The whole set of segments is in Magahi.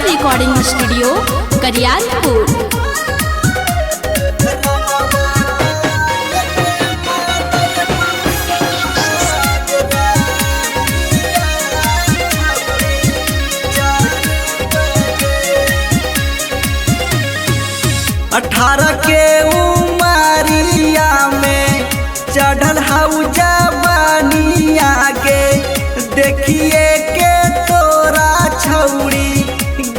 Recording studio करियालपुर। 18 के उमरिया में चढ़ल हऊ जवानिया के, देखिए के तोरा छौरी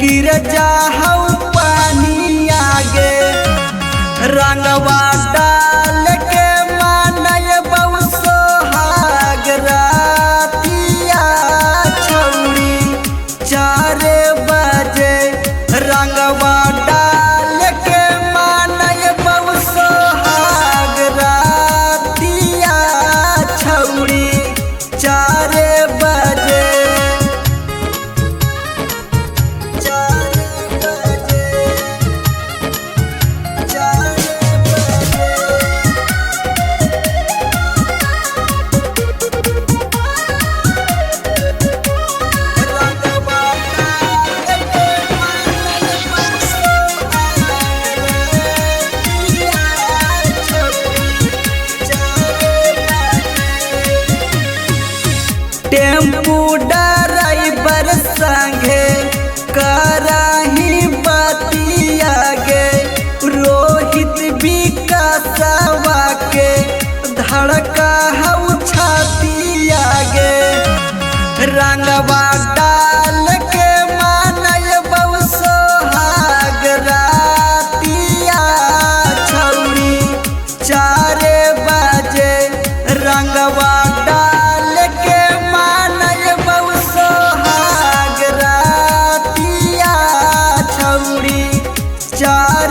गिर जा हऊ पानिया गे। रंगवा डाल के मानय बहु सोहाग रातिया छौरी 4 बजे। रंगवा डाल के मानय बहु सोहाग रातिया छौरी 4 बजे। 4 बजे, 4 बजे। रंगवा डाल के मानय बहु सोहाग रातिया छौरी 4 बजे। टेम्पू ड्राइवर संगे कराही बतिया गे, रोहित विकासवा के धड़का हऊ छातिया गे। रंगवा डाल के मानय बहु सोहाग रातिया छौरी 4 बजे। रंगवा डाल के मानय बहु सोहाग रातिया छौरी 4